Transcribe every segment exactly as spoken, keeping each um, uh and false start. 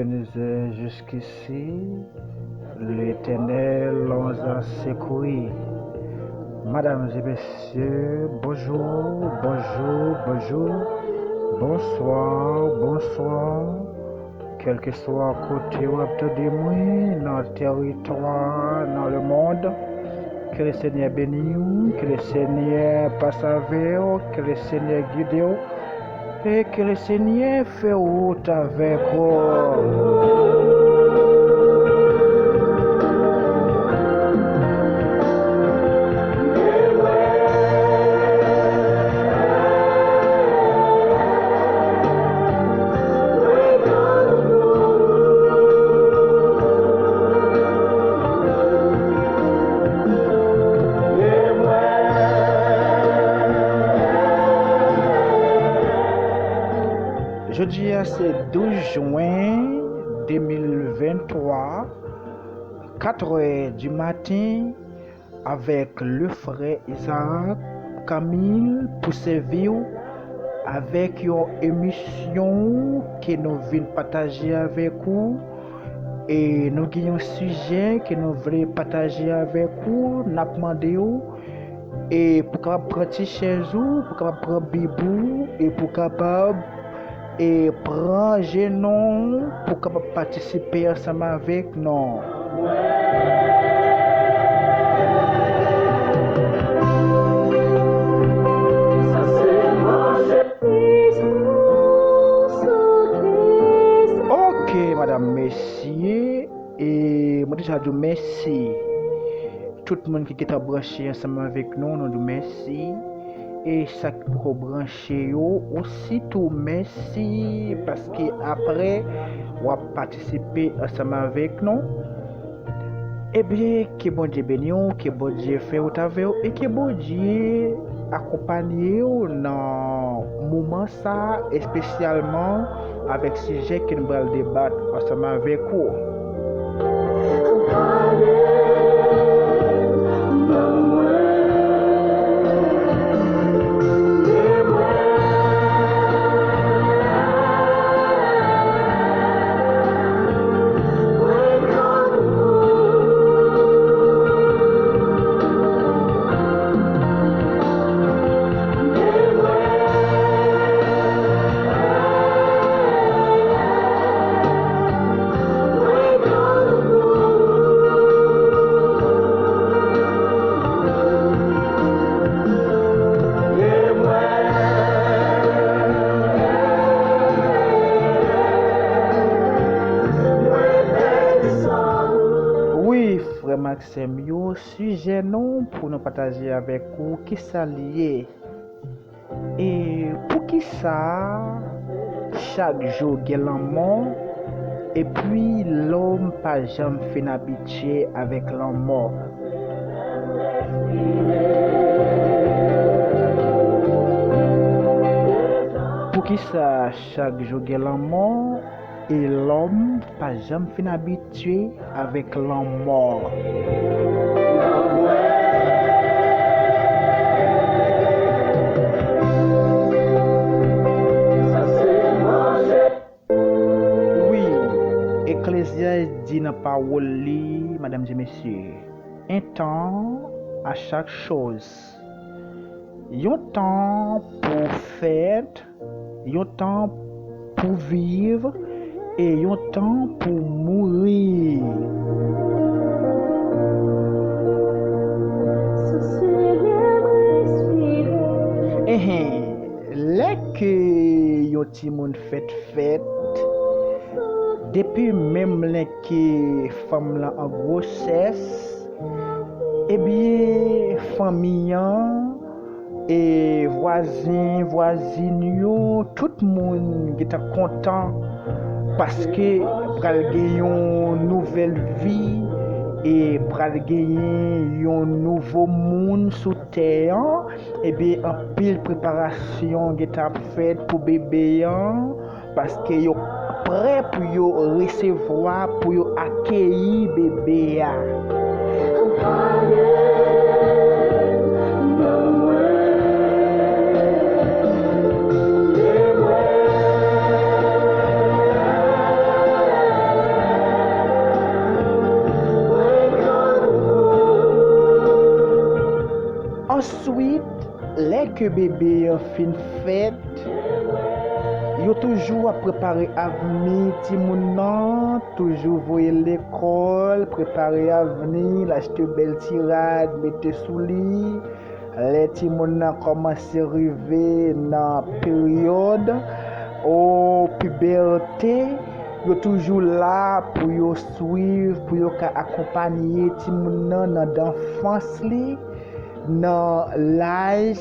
Bénissez jusqu'ici l'Éternel, on a secouru. Mesdames et messieurs, bonjour, bonjour, bonjour. Bonsoir, bonsoir. Kèlkeswa kote w ap tande mwen, nan teritwa, nan lemonn, ke Lesenyè beni w, ke Lesenyè pase avè w, ke Lesenyè gide w, e ke Lesenyè fè wout avèk ou. Jodi a se douz jen de mil venntwa, katrè di maten, avèk le frè Isaac Camille pou sèvi w avèk yon emisyon ke nou vin pataje avèk ou. E nou gen yon sijè ke nou vle pataje avèk ou, n ap mande w, e pou kapab pran ti chèz ou, pou kapab pran bib ou, e pou kapab e pran jenon pou kapab patisipe ansanm avèk nou. Ok, madanm, mesye, e mwen deja di w mèsi. Tout moun ki gentan branche ansanm avèk nou, nou di w mèsi. E sa k poko branche yo, ositou mèsi, paske apre, w ap patisipe ansanm avèk nou. Ebyen, ke Bondye beni w, ke Bondye fè wout avè w, e ke Bondye akonpanye w nan moman sa a, espesyalman avèk sijè ke n pral debat ansanm avèk ou. Wi, frè m ak sè m yo, sijè nou pou nou pataje avèk ou, kisa l ye? E poukisa chak jou gen lanmò, epi lòm pa janm fin abitye avèk lanmò? Poukisa chak jou gen lanmò, e lòm pa janm fin abitye avèk lanmò? Wi, Eklezyas di nan pawòl li, madanm e mesye, un temps à chaque chose. Yon tan pou fèt, yon tan pou viv, e yon tan pou mouri. Enhen, lè ke yon timoun fèt fèt, depi menm lè ke fanm lan an gwosès, ebyen, fanmi an, e vwazen, vwazin yo, tout moun gentan kontan, paske pral gen yon nouvèl vi, e pral genyen yon nouvo moun sou tè an. Ebyen, anpil preparasyon gentan ap fèt pou bebe an, paske yo prè pou yo resevwa, pou yo akeyi bebe a. Answit, lè ke bebe an fin fèt, yo toujou ap prepare avni timoun nan, toujou voye l lekòl, prepare avni l, achte bèl ti rad, mete sou li. Lè timoun nan kòmanse rive nan peryòd o pibète, yo toujou la pou yo swiv, pou yo ka akonpanye timoun nan nan danfans li, nan laj,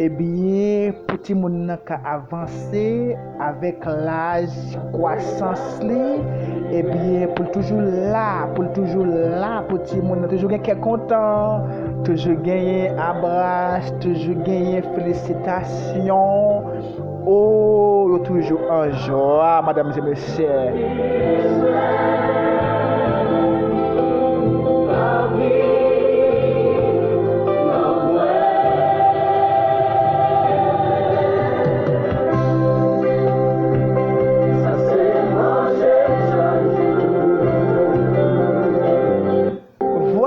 ebyen, pou timoun nan ka avanse avèk laj kwasans li, ebyen, pou l toujou la, pou l toujou la pou timoun nan, toujou gen kè kontan, toujou genyen abras, toujou genyen felisitasyon. O, yo toujou an jwa, madanm e mesye.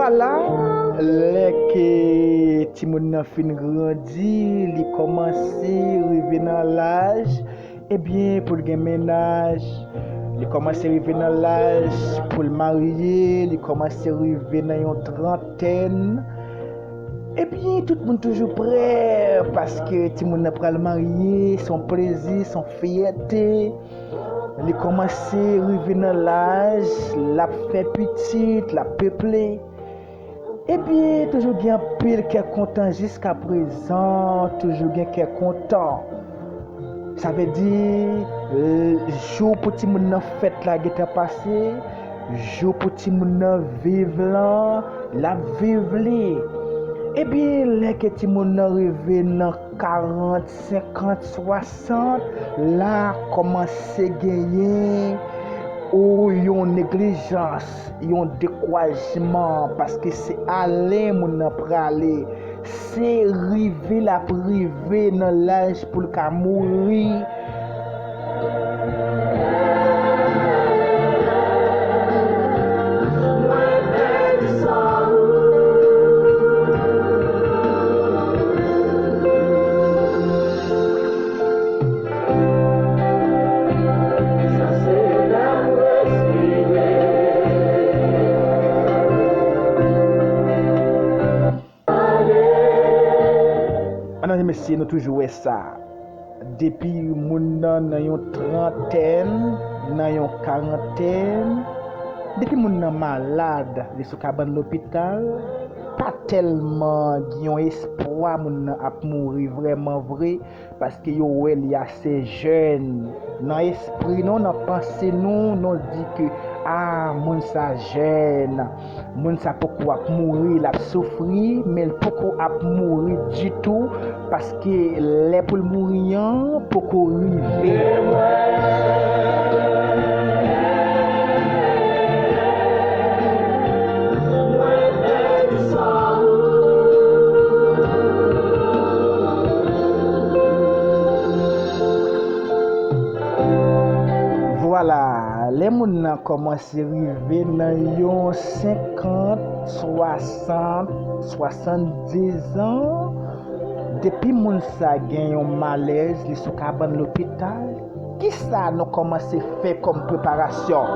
Vwala, lè ke timoun nan fin grandi, li kòmanse rive nan laj, ebyen, pou l gen mennaj, li kòmanse rive nan laj pou l marye, li kòmanse rive nan yon trantèn. Ebyen, tout moun toujou prè, paske timoun nan pral marye, se yon plezi, se yon fyète. Li kòmanse rive nan laj, l ap fè pitit, l ap peple. Ebyen, toujou gen anpil kè kontan jiska prezan, toujou gen kè kontan. Sa vle di, l-, jou pou timoun nan fèt la gentan pase, jou pou timoun nan viv lan, l ap viv li. Ebyen, lè ke timoun nan rive nan karant, senkant, swasant, la kòmanse genyen ou yon neglijans, yon dekourajman, paske se ale moun nan prale, se rive l ap rive nan laj pou l ka mouri. Madanm e mesye, nou toujou wè sa. Depi moun nan nan yon trantèn, nan yon karantèn, depi moun nan malad, li sou kabann lopital, pa tèlman gen yon espwa moun nan ap mouri vrèman vre, paske yo wè li ase jèn. Nan espri nou, nan panse nou, nou di ke, a, moun sa jèn, moun sa poko ap mouri, l ap soufri, men l poko ap mouri ditou, paske lè pou l mouri an poko rive. Vwala, lè moun nan kòmanse rive nan yon senkant, swasant, swasanndizan, depi moun sa gen yon malèz, li sou kabann lopital, kisa nou kòmanse fè kòm preparasyon?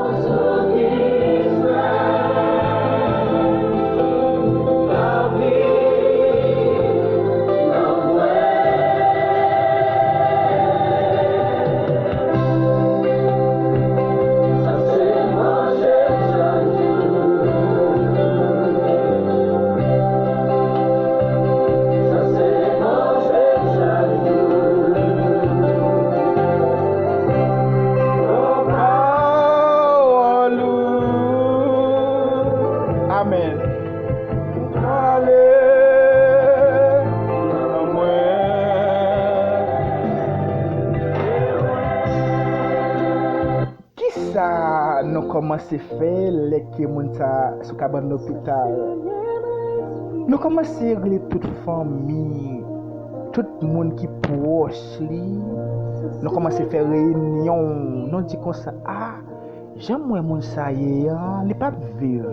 Amèn. Pale nan mwen. Kisa nou kòmanse fè lè ke moun sa sou kabann lopital? Nou kòmanse rele tout fanmi, tout moun ki pwòch li. Nou kòmanse fè reyinyon. Nou di konsa, a, jan m wè moun sa ye an, li p ap viv.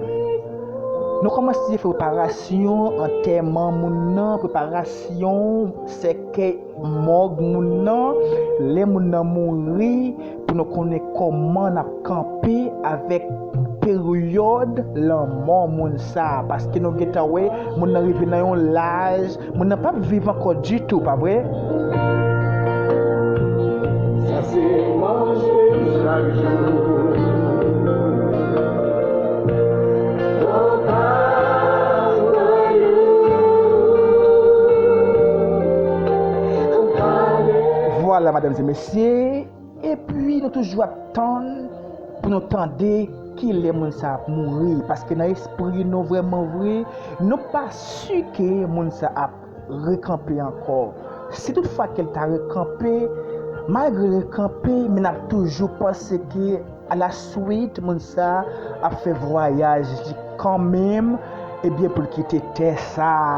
Nou kòmanse fè preparasyon antèman moun nan, preparasyon sèkèy mòg moun nan, lè moun nan mouri, pou nou konnen kòman n ap kanpe avèk peryòd lanmò moun sa a. Paske nou gentan wè, moun nan rive nan yon laj, moun nan p ap viv ankò ditou, pa vre? Sa se manje chak jou. Vwala, madanm e mesye, epi nou toujou ap tann pou nou tande kilè moun sa ap mouri, paske nan espri nou vrèman vre, nou pa si ke moun sa ap rekanpe ankò. Si toutfwa ke l ta rekanpe, malgre l rekanpe, men n ap toujou panse ke alaswit, moun sa ap fè vwayaj li kanmenm, ebyen, pou l kite tè sa a.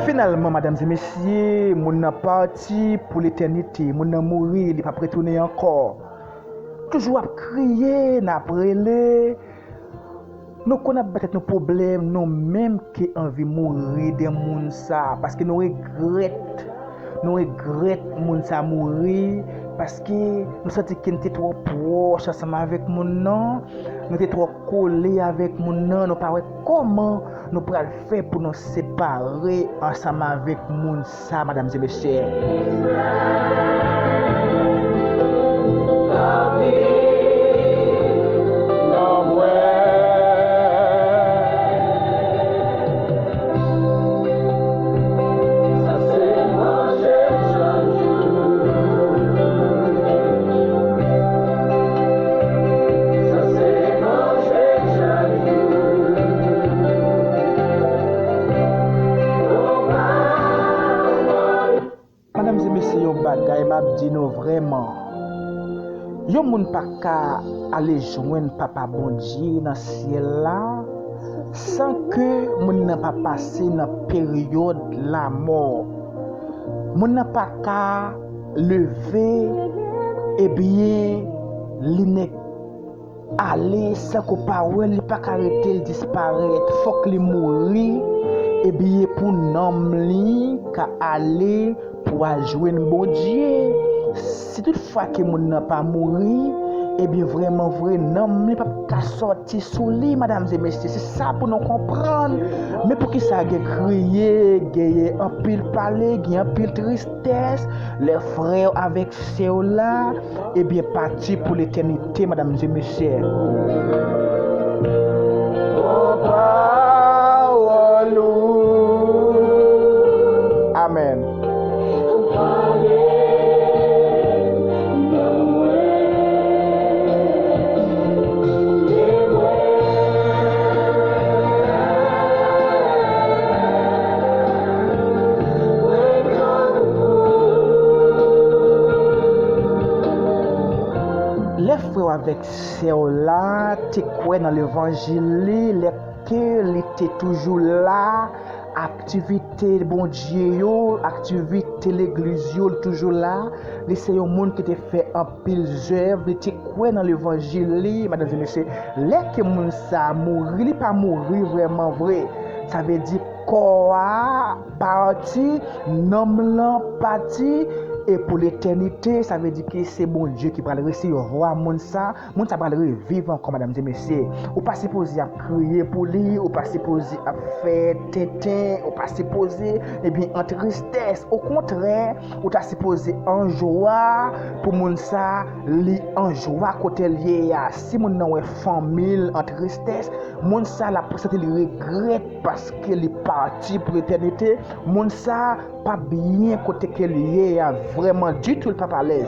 Finalman, madanm e mesye, moun nan pati pou letènite. Moun nan mouri, li p ap retounen ankò. Toujou ap kriye, n ap rele. Nou konn ap bay tèt nou pwoblèm, nou menm ki anvi mouri de moun sa, paske nou regrèt, nou regrèt moun sa mouri, paske nou santi ke n te twò pwòch ansanm avèk moun nan, nou te twò kole avèk moun nan, nou pa wè kòman nou pral fè pou nou separe ansanm avèk moun sa, madanm e mesye. Madanm e mesye, yon bagay m ap di nou vrèman. Yon moun pa ka ale jwenn Papa Bondye nan syèl la san ke moun nan pa pase nan peryòd lamò. Moun nan pa ka leve, ebyen, li nèk ale san ke w pa wè l, li pa ka rete, l disparèt. Fòk li mouri, ebyen, pou nanm li ka ale pou al jwenn Bondye. Si toutfwa ke moun nan pa mouri, ebyen, vrèman vre, nanm li p ap ka sòti sou li, madanm e mesye. Se sa pou nou konprann. Men poukisa gen kriye, genyen anpil pale, gen anpil tristès, lè frè w avèk sè w la, ebyen, pati pou letènite, madanm e mesye. Amèn. Lè frè w avèk sè w la te kwè nan levanjil li, lè ke li te toujou la, aktivite Bondye yo, aktivite legliz yo, li toujou la. Li se yon moun ki te fè anpil zèv, li te kwè nan levanjil li, madanm e mesye. Lè ke moun sa a mouri, li pa mouri vrèman vre. Sa vle di kò a pati, nanm lan pati, e pou letènite, sa vle di ke se Bondye ki pral resevwa moun sa, moun sa pral reviv ankò, madanm e mesye. Ou pa sipoze ap kriye pou li, ou pa sipoze ap fè tenten, ou pa sipoze, ebyen, an tristès. Okontrè, ou ta sipoze an jwa pou moun sa, li an jwa kote l ye a. Si moun nan wè fanmi l an tristès, moun sa, l ap santi li regrèt paske li pati pou letènite. Moun sa pa byen kote ke l ye a vrèman ditou, l p ap alèz.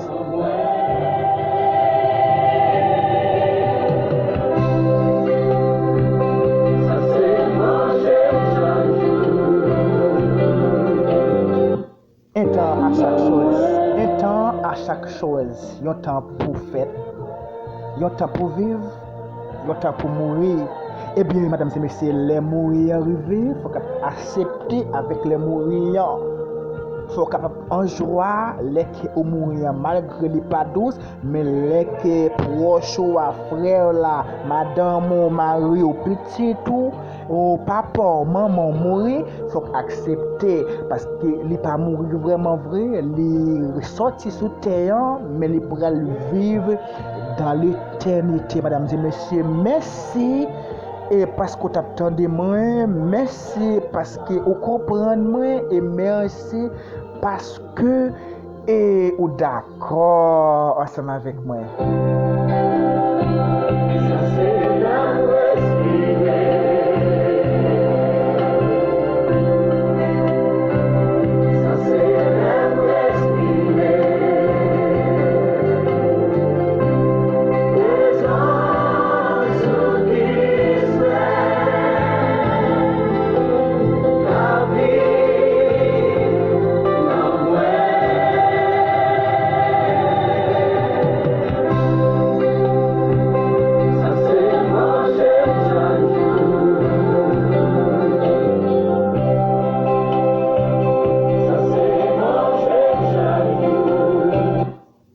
Un temps à chaque chose. Un temps à chaque chose. Yon tan pou fèt. Yon tan pou viv. Yon tan pou mouri. Ebyen, madanm e mesye, lè mouri an rive, fòk ap aksepte avèk lè mouri an. Fò w kapab an jwa lè ke ou mouri an, malgre li pa dous, men lè ke pwòch ou a, frè w la, madanm ou, mari w, pitit ou, ou papa w, manman w mouri, fò w aksepte, paske li pa mouri vrèman vre, li sòti sou tè an, men li pral viv dans l'éternité, madam e mesye, mèsi e paske w t ap tande mwen, mèsi paske ou konprann mwen, e mèsi paske e ou dakò ansanm avèk mwen.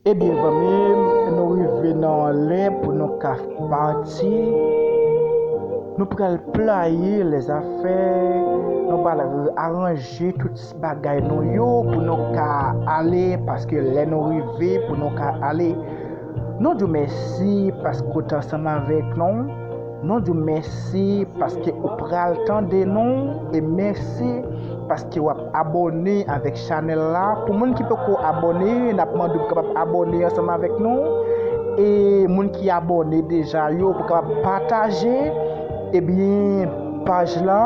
Ebyen, zanmi m, nou rive nan lè pou nou ka pati. Nou pral playe lèzafè, nou pral aranje tout bagay nou yo pou nou ka ale, paske lè nou rive pou nou ka ale. Nou di w mèsi paske w te ansanm avèk nou. Nou di w mèsi paske ou pral tande nou. E mèsi paske w ap abòne avèk chanèl la. Pou moun ki poko abòne, n ap mande w pou kapab abòne ansanm avèk nou. E moun ki abòne deja yo, pou kapab pataje, ebyen, paj la.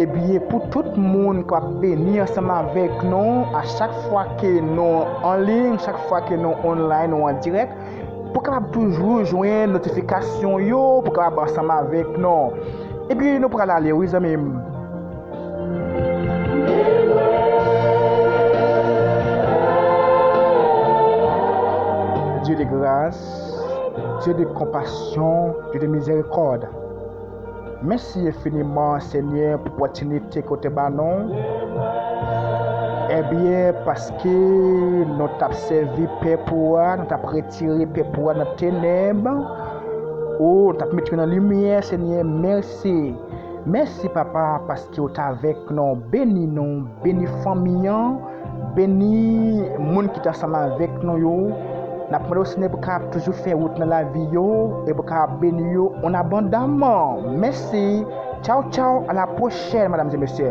Ebyen, pou tout moun k ap beni ansanm avèk nou, a chak fwa ke nou an liy, chak fwa ke nou online ou an dirèk, pou kapab toujou jwenn notifikasyon yo, pou kapab ansanm avèk nou. Epi nou pral ale, wi, zanmi m. Dieu de grâce, Dieu de compassion, Dieu de miséricorde. Mèsi enfiniman, Senyè, pou opòtinite ke w te ba nou. Ebyen, paske nou t ap sèvi pèp ou a, nou t ap retire pèp ou a nan tenèb. O, nou t ap mete yo nan limyè, Senyè, mèsi. Mèsi, Papa, paske w t avèk nou. Beni nou, beni fanmi an, beni moun ki t ansanm avèk nou yo. N ap mande w, Senyè, pou w kapab toujou fè wout nan lavi yo e pou w kapab beni yo an abondamman. Mèsi. Tchaw, tchaw. A la pwochèn, madam e mesye.